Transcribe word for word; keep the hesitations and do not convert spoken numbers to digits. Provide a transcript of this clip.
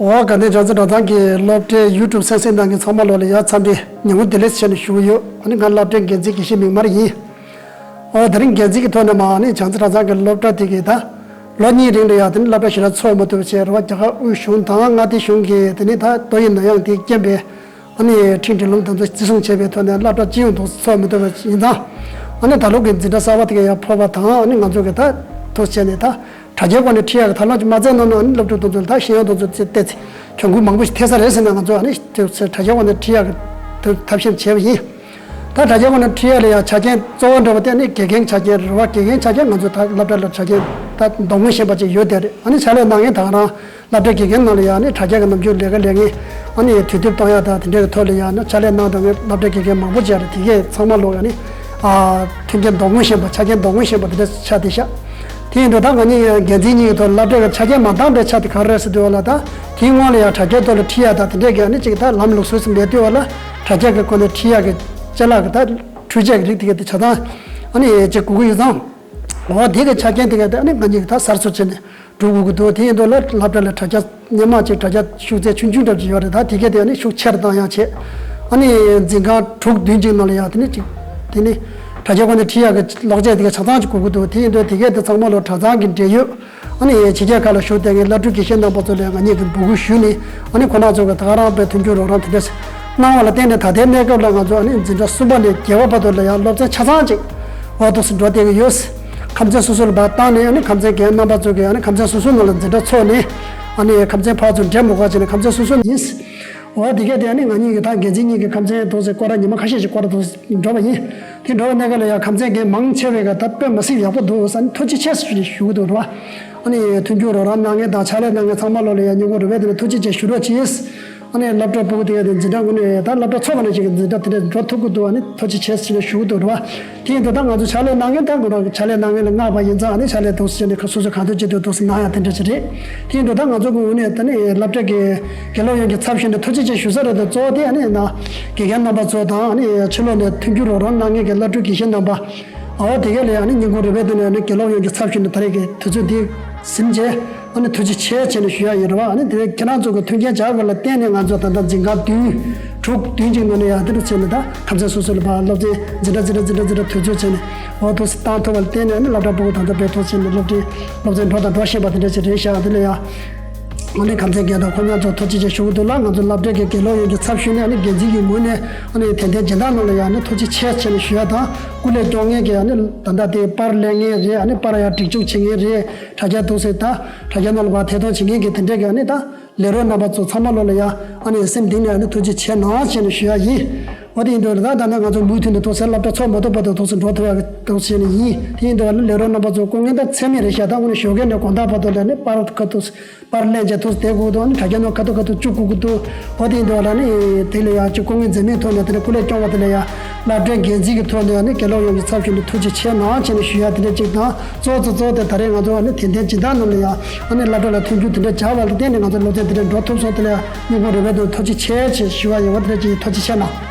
འོ་དགའ་ལྡན་བྱང་རྩེ་གྲྭ་ཚང་གི་སློབ་གྲྭའི་ཡུ་ཊུབ་གསན་གཟིགས་གནང་མཁན་ཚང་མ་ལོ་ལ་ཡ་འཚམས་འདྲི་ཉིན་མོ་བདེ་ལེགས་ཞུ་ནས་ཞུ་གི་ཡོད། ཨ་ནི་ང་སློབ་གྲྭའི་འགན་འཛིན་དགེ་བཤེས་མིག་དམར་ཡིན། འོ་དེ་རིང་འགན་འཛིན་གྱི་ཐོག་ནས་མ་ཨ་ནི་བྱང་རྩེ་གྲྭ་ཚང་གི་སློབ་གྲྭ་དེ་གི་ད་ལོ་གཉིས་རིང་ལ་ཡ་དེ་ནི་སློབ་གྲྭ་ཞེ་དྲག་ཚོགས་མ་ཐུབ་པ་བྱས་རེད་བ། རྒྱ་གར་དབུས་གཞུང་དང་མངའ་སྡེ་གཞུང་གི་དེ་ནི་ད་ཏོག་དབྱིབས་ནད་ཡམས་དེ་རྐྱེན་པས། ཨ་ནི་ཁྲིམས་སྒྲིག་ལམ་དེ་ཚོ་བརྩི་སྲུང་བྱས་པའི་ཐོག་ནས་སློབ་གྲྭ་སྤྱི་ཡོངས་ཐོག་ཚོགས་མི་ཐུབ་པ་ཡིན་ཙང་། ཨ་ནི་ད་ལོ་གི་འཛིན་གྲྭ་གསར་པ་དེ་ག་ཡར་ཕོག་པ་དང་། ཨ་ནི་ང་ཚོ་གི་ད་ཐུགས་བྱས་ནས་ད་དྲ་རྒྱའི་སྒོ་ནས་ཁྲིད་ཡག་གི་ཐབས་ལམ་ཅིག་མ་བཙལ་ན་ནི། ཨ་ནི་སློབ་ཕྲུག་དེ་ཚོ་ད་ཤེས་ཡོན་དེ་ཚོ་བལྟས་ཚེ་གྱོང་གུན་མང་པོ་ཞིག་ཐེབས་ས་རེད་ཟེར་ནས། ང་ཚོ་ཨ་ནི་དེ་ཚོ་དྲ་རྒྱའི་སྒོ་ནས་ཁྲིད་ཡག་གི་ཐབས་ཤེས་བྱས་པ་ཡིན། ད་དྲ་རྒྱའི་སྒོ་ནས་ཁྲིད་ཡག་ལ་ཡང་ཆ་རྐྱེན་གཙོ་བོ་འདྲ་བོ་དེ་ནི་དགེ་རྒན་ཆ་རྐྱེན་རེད་བ། དགེ་རྒན་ཆ་རྐྱེན་ང་ཚོ་ད་སློབ་གྲྭ་ལ་ཆ་རྐྱེན་ད་འདོགས་མོས་ཤེས་པ་ཅིག་ཡོད་དེ་རེད། ཨ་ནི་ཕྱག་ལས་གནང་མཁན་ད་ག་རང་སློབ་གྲྭའི་དགེ་རྒན་ནང་ལ་ཡང་ནི་དྲ་རྒྱ་གི་ནམ་རྒྱུན་ལས་ཀ་ལས་མཁན། ཨ་ནི་དུས་དེབ་གཏོང་ཡག་དང་དེ་འདྲའི་གི་ཐོག་ལ་ཡང་ནི་ཕྱག་ལས་གནང་མཁན་སློབ་གྲྭའི་དགེ་རྒན་མང་པོ་ཅིག་རེད། དེ་གས་ཚང་མ་ལོ་ཡང་ནི་ཨ་མཐུན་རྐྱེན་འདོགས་མོས་ཤེས་པ། ཆ་རྐྱེན་འདོགས་མོས་ཤེས་པ་དེ་འདྲ་ཆགས་བསྡད་ཤག་དེ་ཡིན་དུས་ད་ང་གཉིས་འགན་འཛིན་གཉིས་ཀྱི་ཐོག་ལ་སློབ་གྲྭའི་ཆ་རྐྱེན་མ་འདང་བའི་ཆ་དེ་ག་རེ་རེད་ཟེར་དུས་ལ། ད་དེའི་སྔོན་ལ་ཡང་དྲ་རྒྱའི་ཐོག་ལ་ཁྲིད་ཡག་དང་དེ་འདྲའི་གི་ཨ་ནི་ཅིག་ད་ལམ་ལུགས་སུ་མེད་དུས་ལ། དྲ་རྒྱ་གི་སྒོ་ནས་ཁྲིད་ཡག་གི་ཅ་ལག་གི་ད་འཕྲུལ་ཆས་ཀྱི་རིགས་དེ་གས་དེ་ཆ་ཚང་ཨ་ནི་ཅིག་དགོས་ཀྱི་ཡོད་ཙང་། འོ་དེ་གི་ཆ་རྐྱེན་དེ་གས་དེ་ཨ་ནི་ང་གཉིས་ཀྱིས་ད་གསར་བཟོ་བྱས་ནས་འགྲོ་དགོས་ཀྱི་འདུག་དེ་ཡིན་དུས་ལ་སློབ་གྲྭ་ལ་དྲ་རྒྱ་སྔོན་མ་ཅིག་དྲ་རྒྱ་ཤུགས་ཚད་ཆུང་ཆུང་འདྲ་ཅིག་ཡོད་རེད། ད་དེ་གས་དེ་ཨ་ནི་ཤུགས་ཆེ་རུ་བཏང་ཡག་བྱས། ཨ་ནི་འཛིན་ཁང་དྲུག་བདུན་ཅིག་ནང་ལ་ཡང་དེ་ནི་ཅིག་དེ་ནི་དྲ་རྒྱའི་སྒོ་ནས་ཁྲིད་ཡག་གི་གློག་ཆས་དེ་གས་ཆ་ཚང་ཅིག་དགོས་ཀྱི་འདུག་དེ་ཡིན་དུས་དེ་གས་དེ་ཚང་མ་ལོ་གྲྭ་ཚང་གི་འབྲེལ་ཡོད། ཨ་ནི་ཕྱི་རྒྱལ་ཁག་ལ་བཞུགས་བསྡད་མཁན་བླ་སྤྲུལ་དགེ་བཤེས་རྣམ་པ་ཚོ་ལ་ང་གཉིས་ཀྱིས་འབོད་སྐུལ་ཞུས་ནས། ཨ་ནི་ཁོང་རྣམ་ཚོ་གིས་ད་ག་རང་དཔེ་མཐུན་འགྱུར་རོགས་རམ་དེ་འདྲ་གནང་བ་ལ་བརྟེན་ནས། ད་ལྟའི་གནས་སྐབས་ལ་ང་ཚོ་ཨ་ནི་འཛིན་གྲྭ་གསུམ་པ་ནས་བརྒྱད་པ་བར་དུ་ལ་ཡང་སློབ་ཚན་ཆ་ཚང་ཅིག་འོ་འདུག་སེ་འགྲོ་བསྡད་ཀྱི་ཡོད། ཁམས་ཚན་སོ་སོ་ལ་ཕར་བཏང་ནས། ཨ་ནི་ཁམས་ཚན་རྒན་རྣམ་པ་ཚོ་གིས་ཨ་ནི་ཁམས་ཚན་སོ་སོའི་ནང་ལ་འཛིན་གྲྭ་ཚོགས་ནས། ཨ་ནི་ཁམས་ཚན་ཕར་ཚུར་འདྲེས་མ་དགོས་བྱས་ནས་ཁམས་ཚན་སོ་སོ་ནས་ཡིན། འོ་དེ་གས་དེ་ཨ་ནི་ང་གཉིས་ཀྱིས་ད་འགན་འཛིན་གཉིས་ཀྱིས་ཁམས་ཚན་འདུག་སེ་སྐོར་ར་ཉི་མ་ཁ་ཤས་ཤིག་སྐོར་ར་འདུག་སེ་འགྲོ་བ་ཡིན། དེ་འགྲོ་བའི་གནས་སྐབས་ལ་ཡང་ཁམས་ཚན་རྒན་མང་ཆེ་བས་ག་ད་དཔེ་མ་སྲིད་ཡག་པོ་འདུག་ཟེར་ནས་ཐུགས་རྗེ་ཆེ་ཞུ་ཞུ་གི་འདུག་རེད་བ། ཨ་ནི་མཐུན་འགྱུར་རོགས་རམ་གནང་མཁན་དང་ཕྱག་ལས་གནང་མཁན་ཚང་མ་ལོ་ལ་ཡང་སྙིང་ཁོང་རུས་པའི་གཏིང་ནས་ཐུགས་རྗེ་ཆེ་ཞུ་རོགས་གྱིས། ཨ་ནི་སློབ་གྲྭ་ཕྲུ་གུ་དེ་ག་དེ་འཛིན་གྲྭ་ངོས་ནས་ད་སློབ་གྲྭ་ཚོགས་པ་ནང་བཞིན་གྱི་འཛིན་གྲྭ་དེ་འདྲ་འགྲོ་ཐུབ་ཀྱི་འདུག་ཨ་ནི་ཐུགས་རྗེ་ཆེ་ཞེས་ཞུ་གི་འདུག་རེད་བ། དེ་ཡིན་དུས་ད་ང་ཚོ་ཕྱག་ལས་གནང་མཁན་ད་ང་རང་གི་ཕྱག་ལས་གནང་མཁན་ལ་མངགས་པ་ཡིན་ཙང་། ཨ་ནི་ཕྱག་ལས་འདུག་སེ་བྱས་ནས་སོ་སོས་གང་ཐུབ་ཅི་ཐུབ་འདུག་སེ་གནང་ཡག་དེ་འདྲ་ཅིག་རེད། དེ་ཡིན་དུས་ད་ང་ཚོ་གི་ངོས་ནས་ད་ནི་སློབ་གྲྭ་གི་དགེ་སློབ་ཡོངས་ཀྱི་ཚབ་ཞུས་ནས་ཐུགས་རྗེ་ཆེ་ཞུ་ས་རེད། ད་གཙོ་བོ་དེ་ཨ་ནི་ན་དགེ་རྒན་རྣམ་པ་ཚོ་དང་། ཨ་ནི་ཕྱི་ལོགས་ནས་མཐུན་འགྱུར་རོགས་རམ་གནང་མཁན་གྱི་བླ་སྤྲུལ་དགེ་བཤེས་རྣམ་པ། འོ་དེ་གས་ལ་ཡང་ནི་སྙིང་ཁོང་རུས་པའི་གཏིང་ནས་ནི་དགེ་སློབ་ཡོངས་ཀྱི་ཚབ་ཞུས་ནས་ད་རེས་ཀྱི་དུས་ཚོད་འདི་ཟིན་བྱས། ཨ་ནི་ཐུགས་རྗེ་ཆེ་ཆེ་ནས་ཞུ་ཡག་ཡིན་རེད་བ། ཨ་ནི་དེ་ཁྱེད་རང་ཚོ་གི་མཐུན་རྐྱེན་སྦྱར་བ་ལ་བརྟེན་ནས་ང་ཚོ་ད་ལྟ་འཛིན་ཁང་བདུན་དྲུག་བདུན་གཅིག་ནང་ནས་ཡང་དེ་འདྲ་བྱས་ནས་ད་ཁམས་ཚན་སོ་སོ་ལ་ཕར་སློབ་ཚན་འཛིན་གྲྭ་འཛིན་གྲྭ་འཛིན་གྲྭ་འཛིན་གྲྭ་དུས་ཚོད་བྱས་ནས། འོ་འདུག་སེ་བཏང་ཐུབ་པ་ལ་བརྟེན་ནས་ཨ་ནི་སློབ་གྲྭ་ཕྲུ་གུ་ད་ལྟ་དཔེ་ཐུགས་རྗེ་ཆེ་ནས་སློབ་གྲྭའི་སློབ་ཚན་འགྲོ་དང་འགྲོ་བཞིན་པ་དེ་འདྲ་ཞིག་རེད་ཤག་དེ་ལ་ཡང་ཨ་ནི་ཁམས་ཚན་རྒན་དང་ཁོང་རྣམ་ཚོར་ཐུགས་རྗེ་ཆེ་ཞུ་གི་འདུག་ལ། ང་ཚོ་སློབ་གྲྭ་གི་དགེ་སློབ་ཡོངས་ཀྱི་ཚབ་ཞུས་ནས་ཨ་ནི་འགན་འཛིན་གྱི་ངོས་ནས་ཨ་ནི་དད་ལྡན་སྦྱིན་བདག་རྣམས་ལ་ཡང་ཨ་ནི་ཐུགས་རྗེ་ཆེ་ཆེ་ནས་ཞུ་ཡག་དང་། སྐུ་ལས་སྐྱོང་མཁན་གྱི་ཨ་ནི་ད་ལྟ་དེ་པར་ལེན་མཁན་རེད། ཨ་ནི་པར་ཡང་སྒྲིག་འཇུག་བྱེད་མཁན་རེད། དྲ་རྒྱ་འདུག་སེ་ད་དྲ་རྒྱ་ནང་ལ་ཕར་ཐད་གཏོང་བྱེད་མཁན་གྱི་དེ་འདྲས་ཀྱི་ཨ་ནི་ད་ལས་རོགས་རྣམ་པ་ཚོ་ཚང་མ་ལོ་ལ་ཡང་ཨ་ནི་སེམས་གཏིང་ནས་ཨ་ནི་ཐུགས་རྗེ་ཆེ་གནང་ཞེས་ནས་ཞུ་ཡག་ཡིན། འོ་དེ་ཡིན་དུས་ད་ད་ནི་ང་ཚོ་མུ་མཐུད་ནས་འདུག་སེ་སློབ་གྲྭ་ཚོགས་མ་ཐུབ་བར་དུ་འདུག་སེ་འགྲོ་ཐུབ་ཡག་གི་འདུག་སེ་ནས་ཡིན། དེ་ཡིན་དུས་ཨ་ནི་ལས་རོགས་རྣམ་པ་ཚོ་སྐུ་ངལ་ད་ཚད་མེད་རེད་ཤག་ད་དངོས་གནས་ཞོགས་ཀས་ནས་དགོང་དག་བར་དུ་ལ་ནི་པར་ཁ་ཐུག་པར་ལེན་བྱས་ཐུགས་བསྡད་དགོས་འདུག་ཨ་ནི་དྲ་རྒྱ་ནང་ཁ་ཐུག་ཁ་ཐུག་བཅུག་དགོས་ཀྱི་འདུག་འོ་དེ་ཡིན་དུས་ལ་ནི་དེ་ལ་ཡང་ཅིག་སྐུ་ངལ་འཛེམས་མེད་ཐོག་ནས་དེ་ནས་སྐུ་ལས་སྐྱོང་བ་དེ་ལ་ཡང་སློབ་གྲྭའི་འགན་འཛིན་གྱི་ཐོག་ནས་ཨ་ནི་དགེ་སློབ་ཡོངས་ཀྱི་ཚབ་ཞུས་ནས་ཐུགས་རྗེ་ཆེ་གནང་བྱས་ནས་ཞུ་ཡག་དེ་འདྲ་ཅིག་དང་། གཙོ་བོ་གཙོ་བོ་དེ་ད་རེས་ང་ཚོ་ཨ་ནི་དད་ལྡན་སྦྱིན་བདག་རྣམས་ལ་ཡང་ཨ་ནི་སློབ་གྲྭ་ལ་མཐུན་འགྱུར་དེ་འདྲ་སྦྱར་བ་ལ་བརྟེན་ནས་ང་ཚོ་སློབ་ཚན་དེ་འདྲ་འགྲོ་ཐུབ་སོང་། དེ་ལ་ཡང་སྙིང་ཁོང་རུས་པའི་གཏིང་ནས་ཐུགས་རྗེ་ཆེ་ཆེ་ཞུ་བ་ཡིན། འོ་དེ་འདྲ་ཅིག་ཐུགས་རྗེ་ཆེ་གནང་།